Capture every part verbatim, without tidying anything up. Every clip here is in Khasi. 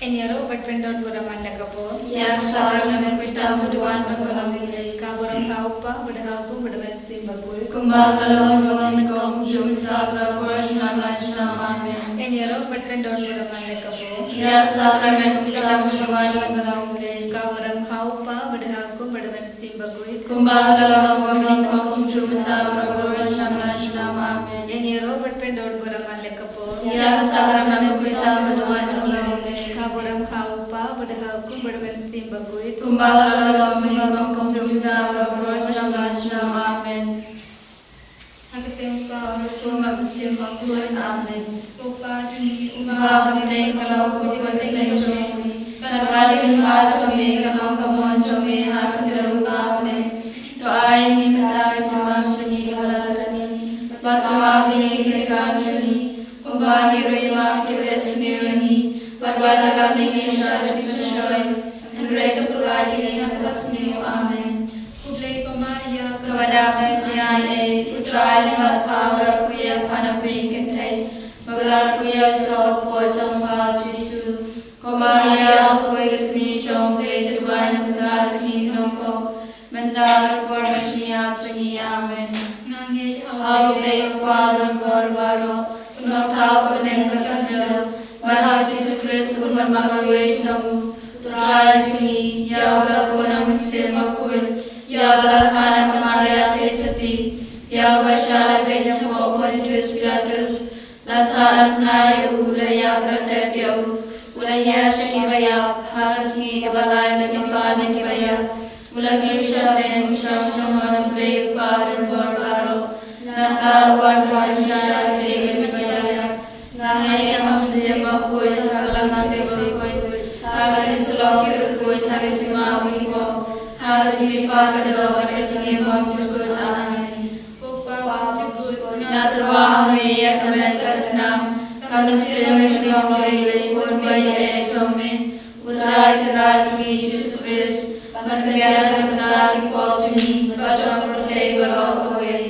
Ngin ïaroh bad pyndon burom man la ka bor. Ïa ka sakramen ba khuid tam ba duwan ban pynlong ïa U Blei. Ka burom ha U Kpa bad ha U Khun bad ha U Mynsiem Bakhuid. Kumba ka la long ha kaba mynnyngkong, kumjuh mynta, baroh por, junom la junom. Amen. Ngin ïaroh bad pyndon burom man la ka bor. Ïa ka sakramen ba khuid tam ba duwan ban pynlong ïa U Blei. Ka burom ha U Kpa bad ha U Khun bad ha U Mynsiem Bakhuid. Kumba ka la long ha kaba mynnyngkong, kumjuh mynta, baroh por, junom la junom. Amen. Ngin ïaroh bad pyndon burom man la ka bor. Ïa ka sakramen ba khuid tam ba duwan ban pynlong ïa U Blei. Ka burom ha U Kpa bad ha U Khun bad ha U Mynsiem Bakhuid. Kumba ka la long ha kaba mynnyngkong, kumjuh mynta, baroh por, junom la junom. Amen. Ha ka kyrteng U Kpa, U Khun bad U Mynsiem Bakhuid. Amen. Ko Pa jong ngi uba ha bneng, ka long kaba kyrteng jong me. Ka wan ka ïing jong me, ka long ka mon jong me ha ka kyrteng U Kpa ha bneng. To ai ïa ngi mynta ka jingmam jong ngi kaba la ka sngi. Bad to map ïa ngi ki ryngkat jong ngi, kumba ngi ruh ngi map ïa kiba ïasngewsih ïa ngi. Bad wat ïalam ïa ngi sha ka jingpynshoi, hynrei to pynlait ïa ngi na kaba sniew. Amen. Khublei ko Maria, kaba dap da ka jingaiei, U Trai u don bad pha, bad khublei ïa pha na pdeng ki kynthei, bad khublei ïa u soh hapoh jong pha u Jisu. Ko Maria, khublei ïa phi, jong phi, to duwai na ka bynta jong ngi ki nongpop, mynta bad ha ka por ban shyiap jong ngi. Amen. Nga ngeit ha U Blei U Kpa u don bor baroh, u nongthaw ha bneng bad ha ka khyndew, bad ha U Jisu Khrist uba u mad marwei jong u, U Trai jong ngi, ïa uba la bun na U Mynsiem Bakhuid, ïa uba la kha na ka Maria theisotti, ïa uba la shah lehbeiñ hapoh Pontius Pilatus, la sahnarphna ïa u, la ïap, la tep ïa u, u la hiar sha kiba ïap, ha ka sngi kaba lai u la mihpat na kiba ïap, u la kiew sha bneng, u shong sha ka jinghon U Blei U Kpa u don bor baroh. Nangta u wan ban pynshai ïa kiba ïap. Nga ngeit ha U Mynsiem Bakhuid, ha ka Balang Katolik bakhuid, ha ka jingsyllok ki riewkhuid, ha ka jingmap ki pop, ha ka jingmihpat ka doh, ha ka jingim bymjukut. Amen. Ko Pa bymjukut, nga tyrwa ha me ïa ka met ka snam, ka mynsiem ka jinglong Blei, ka jingpynbeit jong me, U Trai Kynrad jong ngi U Jisu Khrist, ban pynbiang na ka bynta ki pop jong ngi bad jong ka pyrthei baroh kawei.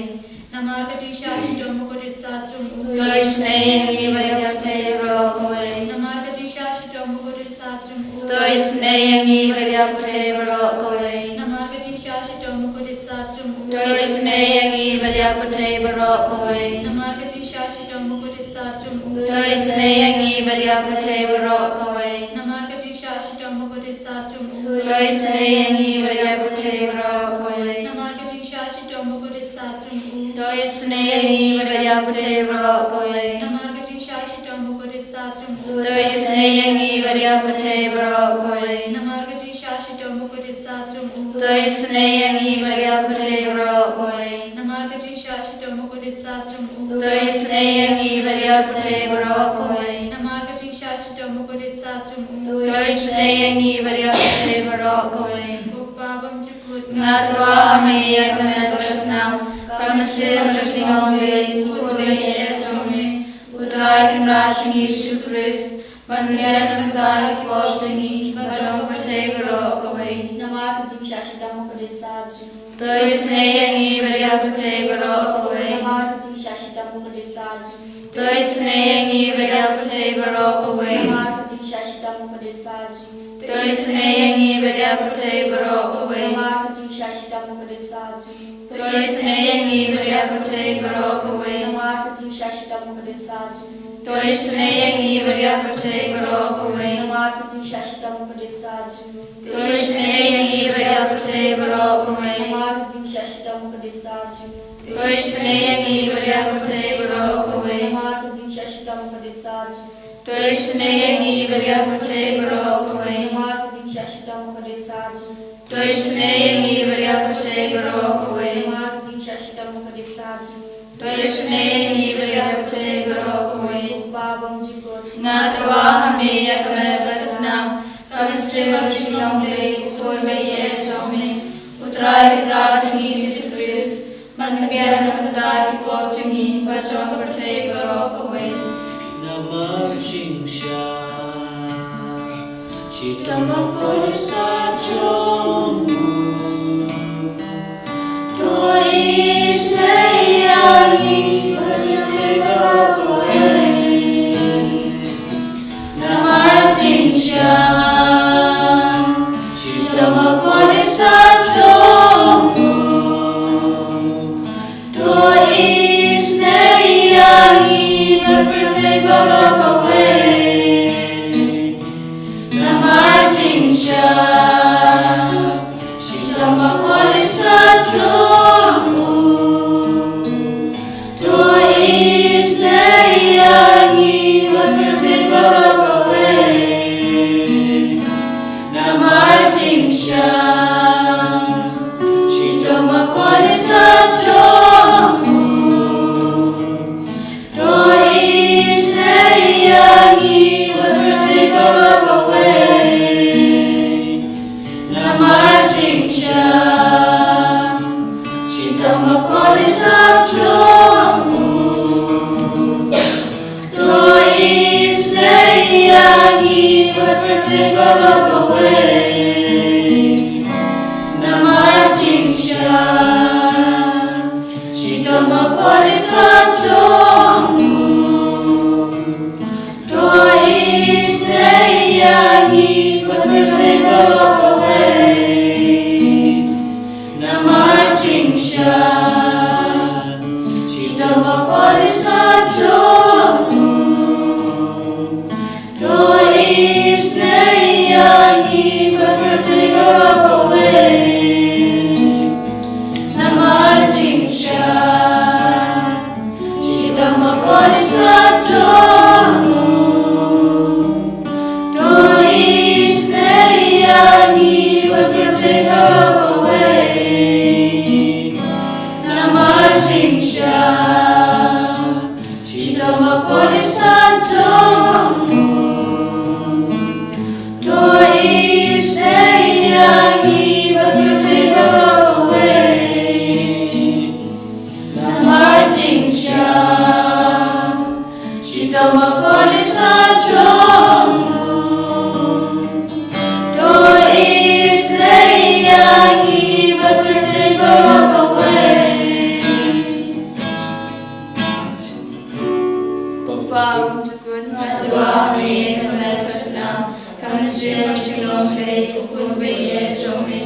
Namar ka jingshah shitom bakhuid sat jong u, to isynei ïa ngi bad ïa ka pyrthei baroh kawei. Namar ka jingshah shitom bakhuid sat jong u, to isynei ïa ngi bad ïa ka pyrthei baroh kawei. Namar ka jingshah shitom bakhuid sat jong u, to isynei ïa ngi bad ïa ka pyrthei baroh kawei. Namar ka jingshah shitom bakhuid sat jong u, to isynei ïa ngi bad ïa ka pyrthei baroh kawei. Namar ka jingshah shitom bakhuid sat jong u, to isynei ïa ngi bad ïa ka pyrthei baroh kawei. Namar ka jingshah shitom bakhuid sat jong u, to isynei ïa ngi bad ïa ka pyrthei baroh kawei. Namar ka jingshah shitom bakhuid sat jong u, to isynei ïa ngi bad ïa ka pyrthei baroh kawei. Namar ka jingshah shitom bakhuid sat jong u, to isynei ïa ngi bad ïa ka pyrthei baroh kawei. Namar ka jingshah shitom bakhuid sat jong u, to isynei ïa ngi bad ïa ka pyrthei baroh kawei. Namar ka jingshah shitom bakhuid sat jong u, to isynei ïa ngi bad ïa ka pyrthei baroh kawei. Ko Pa bymjukut, nga tyrwa ha me ïa ka met ka snam, ka mynsiem ka jinglong Blei, u Khun baieit jong me, U Trai Kynrad jong ngi U Jisu Khrist, ban pynbiang na ka bynta ki pop jong ngi bad jong ka pyrthei baroh kawei. Namar ka jingshah shitom bakhuid sat jong u, to isynei ïa ngi bad ïa ka pyrthei baroh kawei. Namar ka jingshah shitom bakhuid sat jong u, to isynei ïa ngi bad ïa ka pyrthei baroh kawei. Namar ka jingshah shitom bakhuid sat jong u, to isynei ïa ngi bad ïa ka pyrthei baroh kawei. Namar ka jingshah shitom bakhuid sat jong u, to isynei ïa ngi bad ïa ka pyrthei baroh kawei. Namar ka jingshah shitom bakhuid sat jong u, to isynei ïa ngi bad ïa ka pyrthei baroh kawei. Namar ka jingshah shitom bakhuid sat jong u, to isynei ïa ngi bad ïa ka pyrthei baroh kawei. Namar ka jingshah shitom bakhuid sat jong u, to isynei ïa ngi bad ïa ka pyrthei baroh kawei. Namar ka jingshah shitom bakhuid sat jong u, to isynei ïa ngi bad ïa ka pyrthei baroh kawei. Namar ka jingshah shitom bakhuid sat jong u, to isynei ïa ngi bad ïa ka pyrthei baroh kawei. Namar ka jingshah shitom bakhuid sat jong u, to isynei ïa ngi bad ïa ka pyrthei baroh kawei. Ko Pa bymjukut, nga tyrwa ha me ïa ka met ka snam, ka mynsiem ka jinglong Blei, u Khun baieit jong me, U Trai Kynrad jong ngi U Jisu Khrist, ban pynbiang na ka bynta ki pop jong ngi bad jong ka pyrthei baroh kawei. Namar jingshah shitom bakhuid sat jong u, to isynei ïa ngi bad ïa ka pyrthei baroh kawei. Namar jingshah Tang ma kwah ïa sa jong u. To isynei ïa ngi bad pyrthei baroh kawei. Namar jingshisha. Shitom ma kwah ïa sa jong u. To isynei ïa ngi bad pyrthei baroh kawei. Namar jingshisha. Shitom ma kwah ïa sa jong u. To isynei ïa ngi bad pyrthei baroh kawei. Namar jingshisha. Shitom ma kwah ïa sa jong u. To isynei ïa ngi bad pyrthei baroh kawei. Namar jingshisha. Shitom ma kwah ïa sa jong u. To isynei ïa ngi bad pyrthei baroh kawei. Namar jingshisha. Shitom ma kwah ïa sa jong u. To isynei ïa ngi bad pyrthei baroh kawei. Namar jingshisha. Shitom ma kwah ïa sa jong u. To isynei ïa ngi bad pyrthei baroh kawei. Namar jingshisha. Shitom ma kwah ïa sa jong u. To isynei ïa ngi bad pyrthei baroh kawei. Ko Pa, bym jukut, nga tyrwa ha me, ka met ka snam, ka mynsiem ka jinglong Blei, U Khun ba ïeit jong me,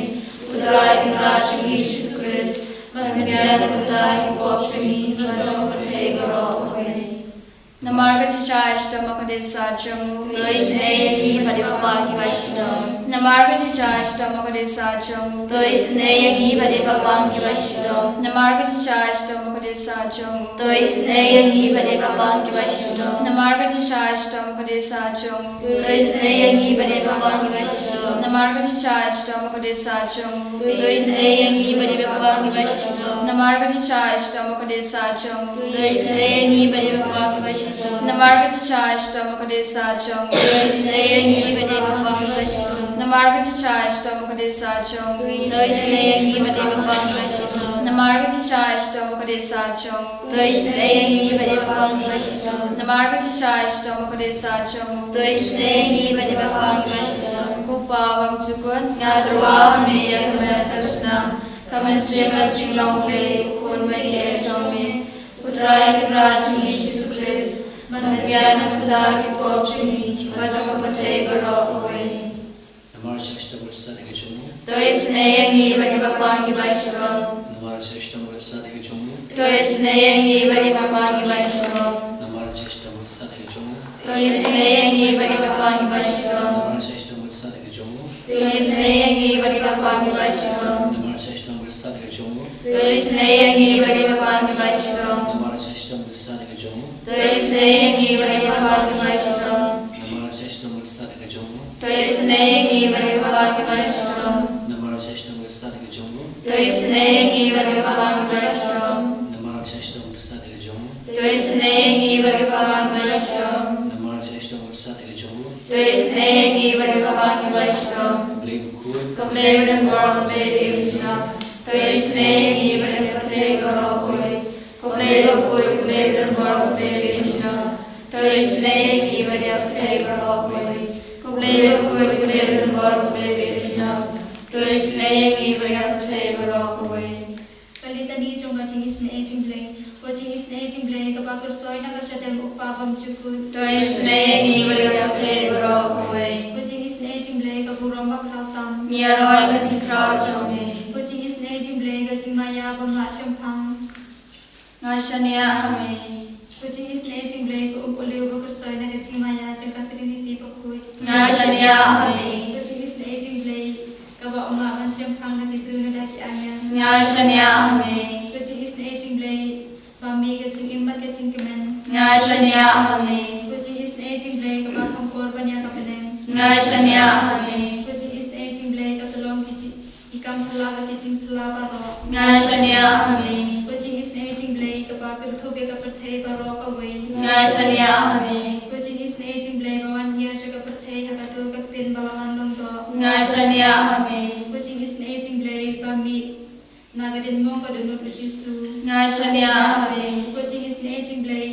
U Trai Kynrad jong ngi Jisu Khrist, ban pynbiang na ka bynta ki pop jong ngi, bad jong ka pyrthei baroh kawei. Namar ka jingshisha shitom ma kwah ïa sa jong u. To isynei ïa ngi bad ïa papa ngi ba shitom. Namar ka jingshisha shitom ma kwah ïa sa jong u. To isynei ïa ngi bad ïa papa ngi ba shitom. Namar ka jingshisha shitom ma kwah ïa sa jong u. To isynei ïa ngi bad ïa papa ngi ba shitom. Namar ka jingshisha shitom ma kwah ïa sa jong u. To isynei ïa ngi bad ïa papa ngi ba shitom. Namar ka jingshisha shitom ma kwah ïa sa jong u. To isynei ïa ngi bad ïa papa ngi ba shitom. Namar ka jingshisha shitom ma kwah ïa sa jong u. To isynei ïa ngi bad ïa papa ngi ba shitom. Namar ka jingshisha shitom ma kwah ïa sa jong u. To isynei ïa ngi bad ïa papa ngi ba shitom. Namar ka jingshisha shitom ma kwah ïa sa jong u. To isynei ïa ngi bad ïa papa ngi ba shitom. Namar ka jingshisha shitom ma kwah ïa sa jong u. To isynei ïa ngi bad ïa papa ngi ba shitom. Namar ka jingshisha shitom ma kwah ïa sa jong u. To isynei ïa ngi bad ïa papa ngi ba shitom. Ko Pa, bym jukut, nga tyrwa ha me, ïa ka met ka snam, ka mynsiem ka jinglong Blei, U Khun ba ïeit jong me, U Trai Kynrad jong ngi Jisu Khrist, ban pynbiang na ka bynta ki pop jong ngi, bad jong ka pyrthei baroh kawei. Namar ka jingshisha shitom ma kwah ïa sa jong u. To isynei ïa ngi bad ïa papa ngi ba shitom. Namar ka jingshisha shitom ma kwah ïa sa jong u. To isynei ïa ngi bad ïa papa ngi ba shitom. Namar ka jingshisha shitom ma kwah ïa sa jong u. To isynei ïa ngi bad ïa papa ngi ba shitom. Namar ka jingshisha shitom ma kwah ïa sa jong u. To isynei ïa ngi bad ïa papa ngi ba shitom. Namar ka jingshisha shitom ma kwah ïa sa jong u. To isynei ïa ngi bad ïa papa ngi ba shitom. Namar ka jingshisha shitom ma kwah ïa sa jong u. To isynei ïa ngi bad ïa papa ngi ba shitom. Namar ka jingshisha shitom ma kwah ïa sa jong u. To isynei ïa ngi bad ïa papa ngi ba shitom. Namar ka jingshisha shitom ma kwah ïa sa jong u. To isynei ïa ngi bad ïa papa ngi ba shitom. Namar ka jingshisha shitom ma kwah ïa sa jong u. To isynei ïa ngi bad ïa papa ngi ba shitom. Namar ka jingshisha shitom ma kwah ïa sa jong u. To isynei ïa ngi bad ïa papa ngi ba shitom. Blei bakhuid. Ko Blei badonbor, ko Blei baimjynjar. To isynei ïa ngi bad ïa ka pyrthei baroh kawei. Ko Blei bakhuid, ko Blei badonbor, ko Blei baimjynjar. To isynei ïa ngi bad ïa ka pyrthei baroh kawei. Ko Blei bakhuid, ko Blei badonbor, ko Blei baimjynjar. To isynei ïa ngi bad ïa ka pyrthei baroh kawei. Ka litani jong ka jingisynei jong Blei. Ko jingisynei jong Blei kaba kyrsoi na ka shadem U Kpa bymjukut. To isynei ïa ngi bad ïa ka pyrthei baroh kawei. Ko jingisynei jong Blei ka burom bakhraw tam. Ngi ïaroh ïa ka jingkhraw jong me. Ko jingisynei jong Blei ka jingmaïa bym lah shemphang. Nga shaniah ha me. Ko jingisynei jong Blei ka umpohliew ba kyrsoi na ka jingmaïa jong ka Trinity bakhuid. Nga shaniah ha me. Ko jingisynei jong Blei kaba ym lah ban shemphang na ki briew Nga shaniah ha me. Ko jingisynei jong U Blei, ba mih ka jingim bad ka jingkmen. Nga shaniah ha me. Ko jingisynei jong U Blei, kaba kham por ban ïa ka bneng. Nga shaniah ha me. Ko jingisynei jong U Blei, ka tyllong ki jing, ki kam phylla bad ki jingphylla baroh. Nga shaniah ha me. Ko jingisynei jong U Blei, kaba kynthup ïa ka pyrthei baroh kawei. Nga shaniah ha me. Ko jingisynei jong U Blei, ba wan ïa sha ka pyrthei ha ka dur ka ktien ba la wan long doh. Nga shaniah ha me. Ko jingisynei jong U Blei, ba mih na ka diengphna ka dohnud U Jisu. Nga shaniah ha me. Ko jingisynei jong U Blei,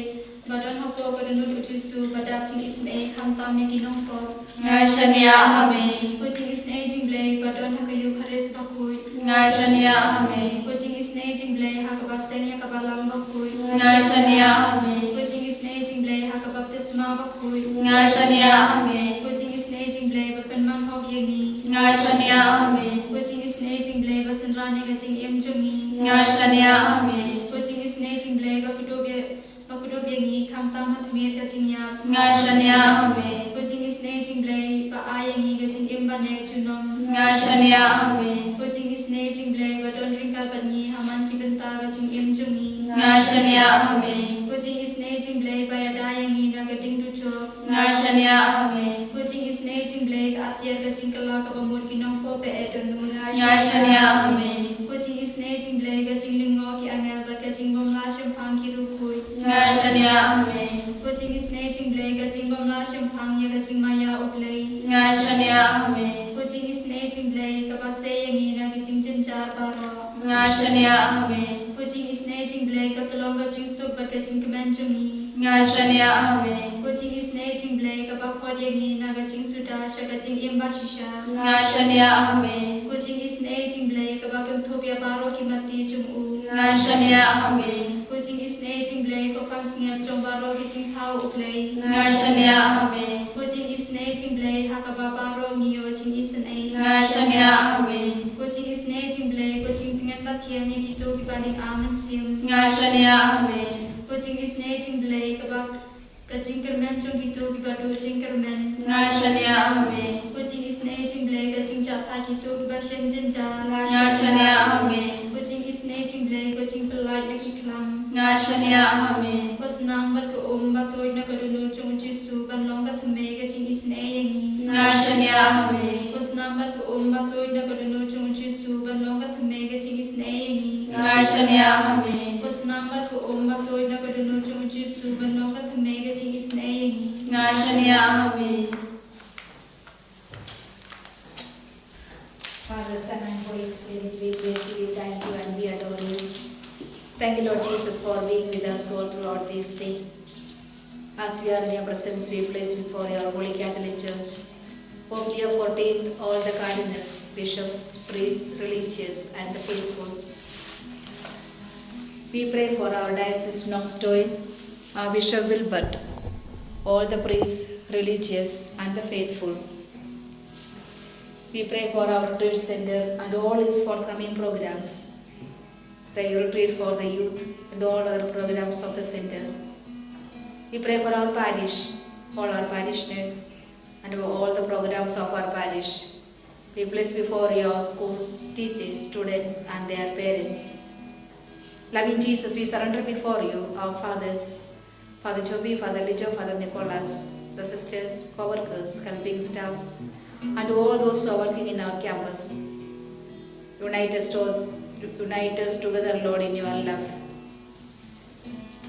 ba don hapoh ka dohnud U Jisu, ba dap jingisynei khamtam ïa ki nongpop. Nga shaniah ha me. Ko jingisynei jong U Blei, ba don ha ka Eukharist bakhuid. Nga shaniah ha me. Ko jingisynei jong U Blei, ha kaba seng ïa ka Balang bakhuid. Nga shaniah ha me. Ko jingisynei jong U Blei, ha ka baptisma bakhuid. Nga shaniah ha me. Ko jingisynei jong U Blei, ba pynman hok ïa ngi. Nga shaniah ha me. Ko jingisynei jong U Blei, ba synran ïa ka jingim jong ngi. Nga shaniah ha me. Ko jingisynei jong U Blei, ba kdup ïa, ba kdup ïa ngi khamtam ha tmier ka jingïap. Nga shaniah ha me. Ko jingisynei jong U Blei, ba ai ïa ngi ka jingim ba neh junom. Nga shaniah ha me. Ko jingisynei jong U Blei, ba don ryngkat bad ngi ha man ki bynta ka jingim jong ngi. Nga shaniah ha me. Ko jingisynei jong U Blei, ba ïada ïa ngi na ka ding dujok. Nga shaniah ha me. Ko jingisynei jong U Blei, ka atiar ka jingkylla kaba mut ki nongpop ba eh dohnud. Nga shaniah ha me. Ko jingisynei jong U Blei, ka jinglyngngoh ki angel bad ka jingbymlah shemphang ki riewkhuid. Nga shaniah ha me. Ko jingisynei jong U Blei, ka jingbymlah shemphang ïa ka jingmaïa U Blei. Nga shaniah ha me. Ko jingisynei jong U Blei, kaba sei ïa ngi na ki jingjynjar baroh. Nga shaniah ha me. Ko jingisynei jong U Blei, ka tyllong ka jingsuk bad ka jingkmen jong ngi. Nga shaniah ha me. Ko jingisynei jong U Blei, kaba khot ïa ngi na ka jingsuda sha ka jingim bashisha. Nga shaniah ha me. Ko jingisynei jong U Blei, kaba kynthup ïa baroh ki matti jong u. Nga shaniah ha me. Ko jingisynei jong U Blei, ko pansngiat jong baroh ki jingthaw U Blei. Nga shaniah ha me. Ko jingisynei jong U Blei, ha kaba baroh ngi ïoh jingisynei. Nga shaniah ha me. Ko jingisynei jong U Blei, ko jingtngen bathiang ïa kito kiba ling ar mynsiem. Nga shaniah ha me. Ko jingisynei jong U Blei, kaba ka jingkyrmen jong kito kiba duh jingkyrmen. Nga shaniah ha me. Ko jingisynei jong U Blei, ka jingjahthait kito kiba shem jynjar. Nga shaniah ha me. Ko jingisynei jong U Blei, ko jingpyllait na ki khlam. Nga shaniah ha me. Ko snam bad ka um ba tuid na ka dohnud jong U Jisu ban long ka thymmei ka jingisynei ïa ngi. Nga shaniah ha me. Ko snam bad ka um ba tuid na ka dohnud jong U Jisu ban long ka thymmei ka jingisynei ïa ngi. Nga shaniah ha me. Ko snam bad ka um ba tuid na ka dohnud jong U Jisu ban long ka thymmei ka jingisynei ïa ngi. Nga shaniah ha me. Father, Son, and Holy Spirit, we praise you, we thank you, and we adore you. Thank you, Lord Jesus, for being with us all throughout this day. As we are in your presence, we place before your Holy Catholic Church, Pope Leo fourteenth, all the cardinals, bishops, priests, religious, and the faithful. We pray for our diocese Nongstoin, our Bishop Wilbert, all the priests, religious, and the faithful. We pray for our retreat center and all its forthcoming programs, the retreat for the youth, and all other programs of the center. We pray for our parish, all our parishioners, and all the programs of our parish. We place before you our school, teachers, students, and their parents. Loving Jesus, we surrender before you our fathers, Father Joby, Father Lijo, Father Nicholas, the sisters, co-workers, helping staffs, and all those who are working in our campus. Unite us to, unite us together, Lord, in your love.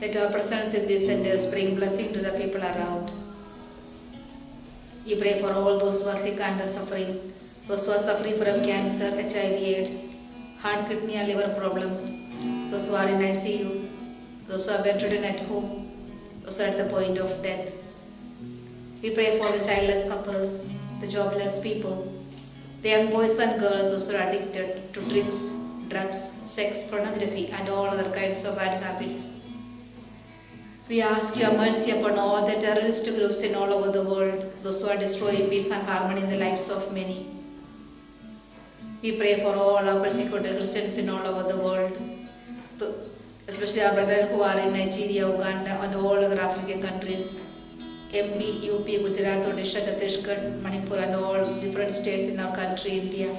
Let our presence in these centers bring blessing to the people around. We pray for all those who are sick and the suffering, those who are suffering from cancer, H I V, AIDS, heart, kidney, and liver problems, those who are in I C U, those who are bedridden at home, those who are at the point of death. We pray for the childless couples, the jobless people, the young boys and girls who are addicted to drinks, drugs, sex, pornography, and all other kinds of bad habits. We ask your mercy upon all the terrorist groups in all over the world, those who are destroying peace and harmony in the lives of many. We pray for all our persecuted Christians in all over the world, th-, especially our brethren who are in Nigeria, Uganda, and all other African countries, M P, U P, Gujarat, Odisha, Chhattisgarh, Manipur, and all different states in our country, India.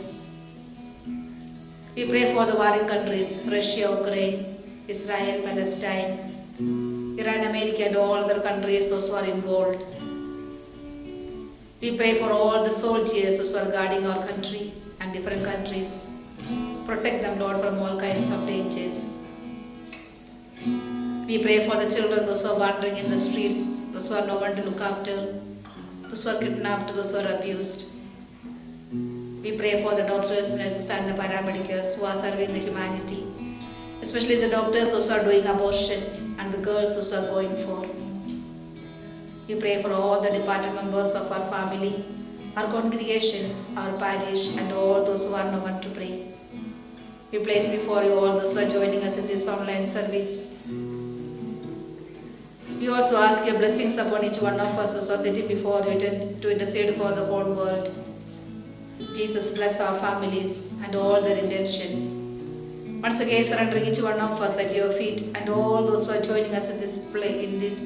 We pray for the warring countries, Russia, Ukraine, Israel, Palestine, Iran, America, and all other countries, those who are involved. We pray for all the soldiers, those who are guarding our country and different countries. Protect them, Lord, from all kinds of dangers. We pray for the children, those who are wandering in the streets, those who have no one to look after, those who are kidnapped, those who are abused. We pray for the doctors, nurses, and the paramedicals who are serving the humanity, especially the doctors, those who are doing abortion, and the girls, those who are going for. We pray for all the departed members of our family, our congregations, our parish, and all those who are no one to pray. We place before you all those who are joining us in this online service. We also ask your blessings upon each one of us, those who are sitting before you to, to intercede for the whole world. Jesus, bless our families and all their intentions. Once again, surrendering each one of us at your feet and all those who are joining us in this play, in this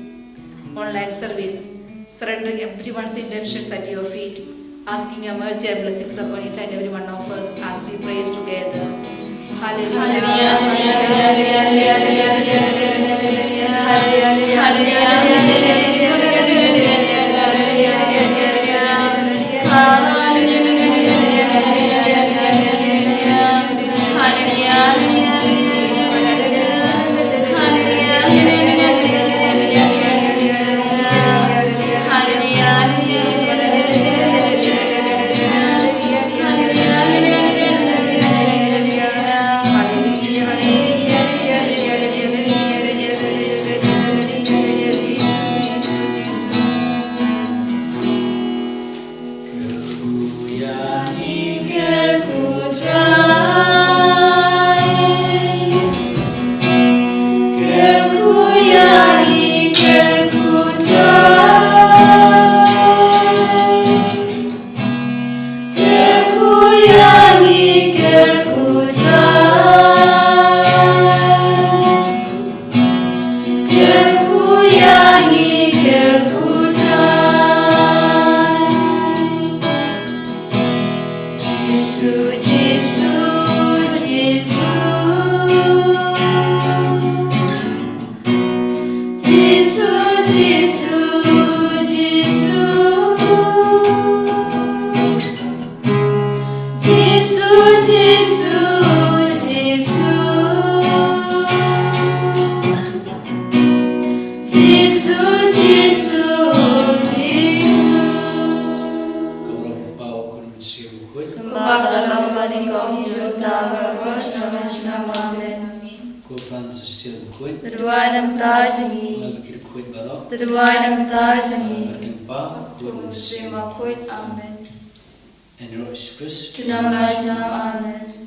online service, surrendering everyone's intentions at your feet, asking your mercy and blessings upon each and every one of us as we praise together. Hallelujah. Jisu, Jisu, Jisu. Jisu, Jisu, Jisu. Jisu, Jisu, Jisu. Jisu, Jisu, Jisu. Kumba ka long bad ïa ka jong u Kpa, bad ïa ka jong u Khun Mynsiem Bakhuid. Amen. Ko Francis Bakhuid. To duwai na ka bynta jong ngi. Bad ïa ki bakhuid baroh. To duwai na ka bynta jong ngi. Bad ïa u Kpa, bad ïa u Mynsiem Bakhuid. Amen. Ïa u Jisu Khrist. Junom la junom. Amen.